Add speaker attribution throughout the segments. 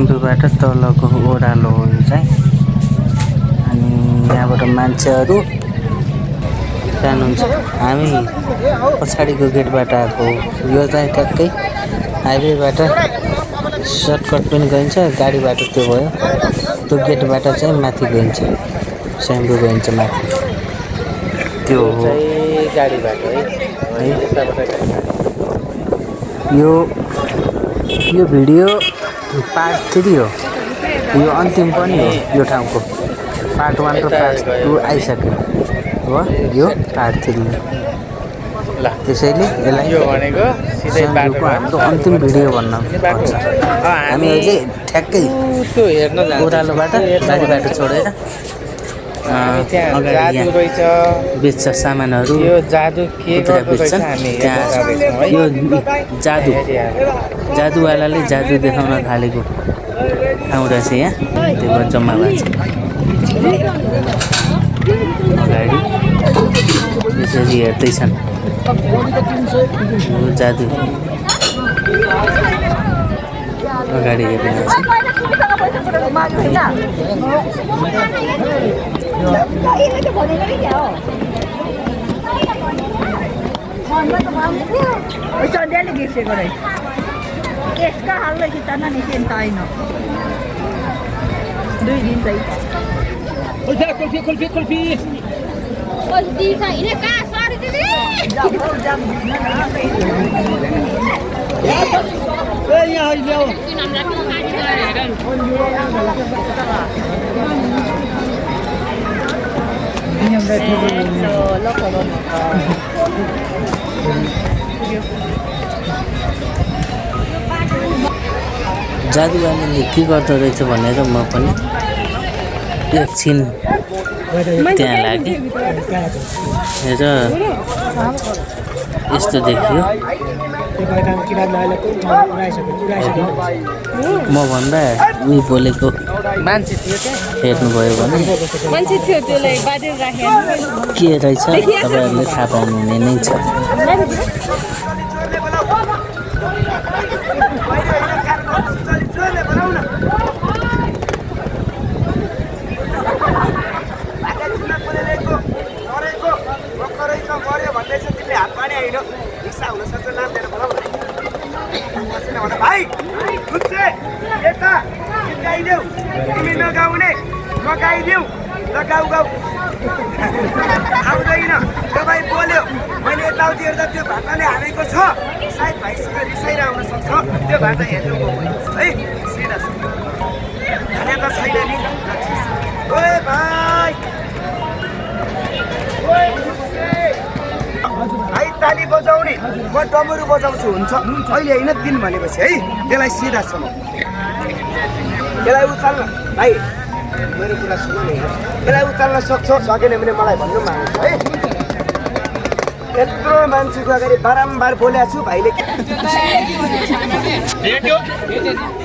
Speaker 1: स्याम्पूबाट तलको ओह्रालो हो यो चाहिँ। अनि यहाँबाट मान्छेहरू जानुहुन्छ। हामी पछाडिको गेटबाट आएको। यो चाहिँ ट्याक्कै हाइवेबाट सर्टकट पनि गइन्छ, गाडीबाट त्यो भयो। त्यो गेटबाट चाहिँ माथि गइन्छ, स्याम्पू गइन्छ माथि। त्यो हो
Speaker 2: गाडीबाट है।
Speaker 1: यो भिडियो पार्ट 3 हो। यो अन्तिम पनि हो यो ठाउँको। पार्ट 1 र पार्ट 2 आइसक्यो हो। यो पार्ट 3 हो। त्यसैले यसलाई स्याम्पूको हाम्रो अन्तिम भिडियो भन्न पर्छ। हामी अहिले ठ्याक्कै
Speaker 2: त्यो हेर्न जान्छ
Speaker 1: ओह्रालोबाट गाडीबाट छोडेर अगाडि बेच्छ सामानहरू।
Speaker 2: यो जादु के गर्दो रहेछ हामी
Speaker 1: त्यहाँ यो जादुवालाले जादु देखाउन थालेको ठाउँ रहेछ यहाँ। त्यो भएर जम्मा भएको छ अगाडि त्यसरी हेर्दैछन् यो जादु अगाडि हेर्नु
Speaker 3: Keska hallo kita na ni tayo no. Dui din tayo.
Speaker 4: Kulfi.
Speaker 3: Oh, di sa ini ka, sorry dili. Jam na na.
Speaker 4: Eh ya hai leo. Ini yang dah
Speaker 1: जादुवाले के गर्दो रहेछ भनेर म पनि एकछिन त्यहाँ लागेँ र यस्तो देखियो। म भन्दा उही बोलेको
Speaker 2: मान्छे थियो क्या
Speaker 1: हेर्नुभयो भने
Speaker 3: मान्छे थियो त्यसलाई बाँधेर राखे
Speaker 1: के रहेछ तपाईँहरूले थाहा पाउनुहुने नै छ।
Speaker 4: भाइ खुच्चे यता गाइदेऊ तिमी नगाउने म गाइदेऊ ल गाउ आउँदैन। तपाईँ बोल्यो मैले यताउति हेर्दा त्यो भाटाले हानेको छ। सायद भाइसँग रिसाइएर आउन सक्छ। त्यो भाटा हेर्नु है सिधा हाने त छैन नि। ओए भाइ भाइ ताली बजाउने म डमरू बजाउँछु हुन्छ अहिले होइन दिन भनेपछि है। त्यसलाई सिधा सुन त्यसलाई उचाल्न भाइ मेरो कुरा सुन नि। त्यसलाई उचाल्न सक्छ सकेन भने मलाई भन्नु माग्छु है। यत्रो मान्छेको अगाडि बारम्बार बोलेको छु भाइले
Speaker 5: भेट्यो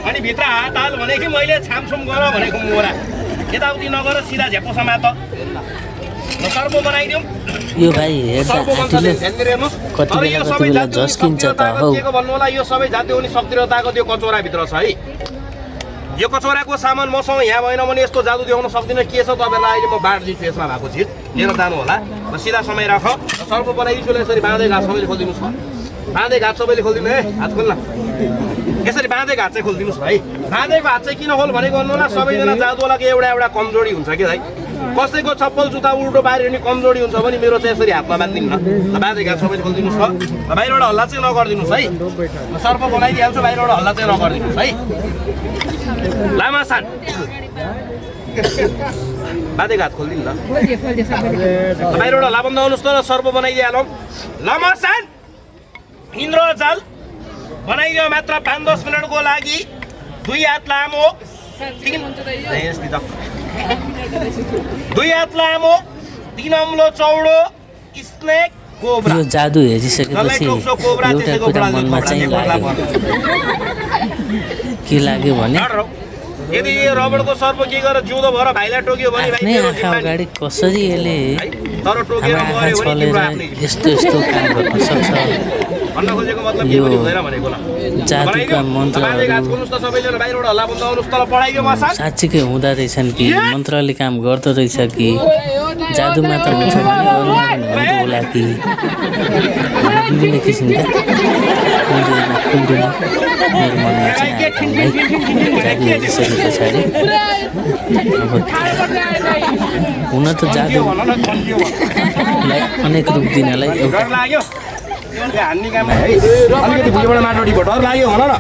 Speaker 5: अनि भित्र हात हाल भनेको मैले छामछुम गर भनेको मोरा यताउति नगर सिधा झेप्पो समात सर्प बनाइदिउँ।
Speaker 1: यो भाइ हेर्दा कति बेला झस्किन्छ त हौ।
Speaker 5: के भन्नु होला यो सबै जाति हुने सक्रियताको त्यो कचौराभित्र छ है। यो कचौराको सामान मसँग यहाँ भएन भने यस्तो जादु देखाउन सक्दिनँ। के छ तपाईँलाई अहिले म बाँडिदिन्छु यसमा भएको चिज लिएर जानु होला। र सिधा समय राख सर्प बनाइदिन्छु। यसरी बाँधे घाट सबैले खोलिदिनुहोस् न। बाँधे घाट सबैले खोलिदिनु है। हात खोल्न यसरी बाँधे घाट चाहिँ खोलिदिनुहोस् भाइ। बाँधेको हात चाहिँ किन खोल भनेको भन्नु होला सबैजना जादुवालाको एउटा कमजोरी हुन्छ कि भाइ। कसैको चप्पल जुत्ता उल्टो पार्यो भने कमजोरी हुन्छ भने मेरो चाहिँ यसरी हातमा बाँधिदिनु न। बाँधे घाट सबैले खोलिदिनुहोस् न। बाहिरबाट हल्ला चाहिँ नगरिदिनुहोस् है। सर्प बनाइदिइहाल्छु बाहिरबाट हल्ला चाहिँ नगरिदिनुहोस् है। लामा सान बाँधे घाट खोलिदिनु न। बाहिरबाट लाबन्द आउनुहोस् त सर्प बनाइदिइहालौँ। लामा सान इन्द्रजाल बनाइदियो मात्र 5-10 मिनटको लागि। 2 हात लामो 2 हात लामो 3 अम्लो चौडो स्नेक कोब्रा।
Speaker 1: यो जादु हेरिसकेपछि एउटा कुरा मनमा चाहिँ लाग्यो। के लाग्यो भने
Speaker 5: यदि रबरको सर्प के गरेर जिउँदो भएर भाइलाई टोक्यो भने
Speaker 1: आफ्नै आँखा अगाडि कसरी यसले
Speaker 5: तर टोकेर
Speaker 1: आँखा
Speaker 5: मर्यो भने
Speaker 1: छलेर यस्तो काम गर्न सक्छ
Speaker 5: भन्न खोजेको मतलब के पनि हुँदैन भनेको ल
Speaker 1: जादुका मन्त्रहरू
Speaker 5: त सबैजना बाहिरबाट हल्ला बन्द आउनुहोस् तल पढाइयो मसा
Speaker 1: साँच्चीकै हुँदा रहेछन् कि मन्त्रले काम गर्दो रहेछ कि जादु मात्र हुन्छ भने अरूमा पनि हुँदो होला कि विभिन्न किसिमका कुण्डली मेरो मनमा चाहिँ जादु हेरिसके पछाडि अब हुन त जादुलाई अनेक रूप दिनलाई एउटा
Speaker 5: हान्ने काम है अलिकति भुइँबाट माटो टिप्यो डर लाग्यो भन न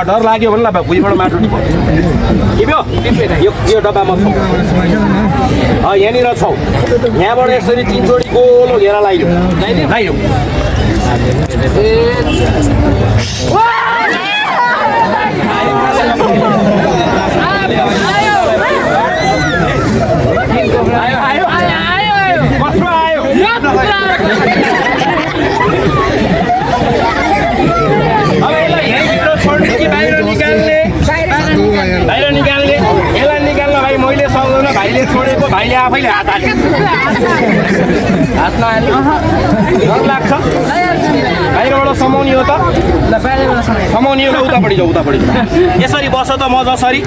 Speaker 5: डर लाग्यो भने ल भुइँबाट माटो टिप्यो यो डब्बामा छौ यहाँनिर छौ यहाँबाट यसरी 3 जोडी गोलो घेरा लाग्यो लाग्यो बाहिर निकाल्ने यसलाई निकाल्न भाइ मैले सक्दैन भाइले छोडेको भाइले आफैले हात हाल्यो हात नहाल्यो डर लाग्छ बाहिरबाट समाउने हो त समाउने हो उतापट्टि जाऊ उतापट्टि यसरी बस त म जसरी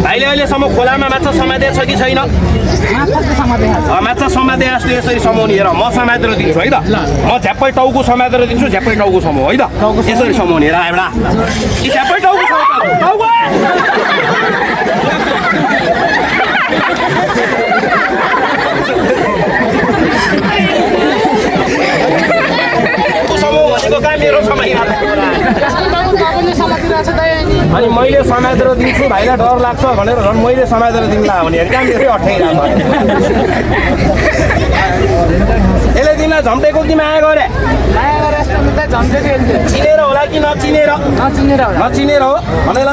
Speaker 5: भाइले अहिलेसम्म खोलामा माछा समातेको छ कि छैन माछा समाते जस्तो यसरी समाउने हेर म समातेर दिन्छु है त म झ्याप्पै टाउको समातेर दिन्छु झ्याप्पै टाउको समाउ है त यसरी समाउने हेर एउटा कि झ्याप्पै टाउको टाउको भनेको काम मेरो समय अनि मैले समातेर दिन्छु भाइलाई डर लाग्छ भनेर झन् मैले समातेर दिउँला भने काम मेरै अठाइरहेको यसले तिमीलाई झम्टेको कि माया गरे चिनेर होला कि नचिनेर नचिनेर हो भनेर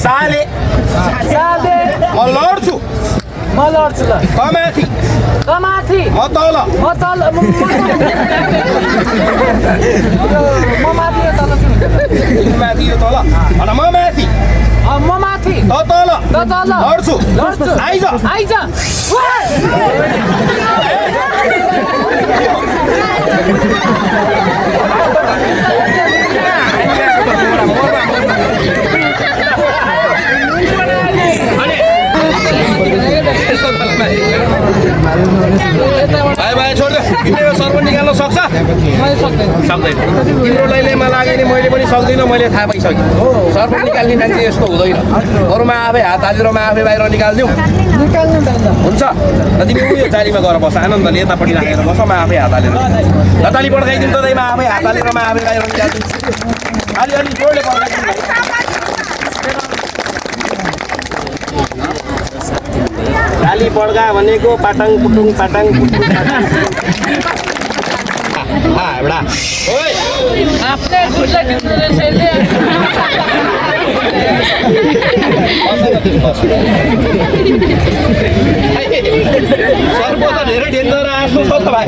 Speaker 5: साले म लड्छु
Speaker 2: म लड्छु ल
Speaker 5: कमाथि
Speaker 2: कमाथि
Speaker 5: म तल
Speaker 2: म तल म माथि यो तल
Speaker 5: माथि यो तल अनि म माथि
Speaker 2: म माथि
Speaker 5: त तल
Speaker 2: लड्छु
Speaker 5: आइज भाइ छोड तिमीले सर्व निकाल्न सक्छ सक्दैन तिम्रो लैलेमा लाग्यो भने मैले पनि सक्दिनँ मैले थाहा पाइसकेँ सर्व निकाल्ने मान्छे यस्तो हुँदैन अरूमा आफै हात हालेरमा आफै बाहिर निकालिदिउँ हुन्छ र तिमी उयो जालीमा गएर बस आनन्दले यतापट्टि राखेर बस म आफै हात हालेर लताली पड्काइदिउँ त म आफै हात हालेर म आफै बाहिर निकालिदिउँ अलि जोडले पड्काइदिउँ जाली पड्का भनेको पाटाङ पुटुङ एउटा सर्व त धेरै डेन्जर आएको छ त भाइ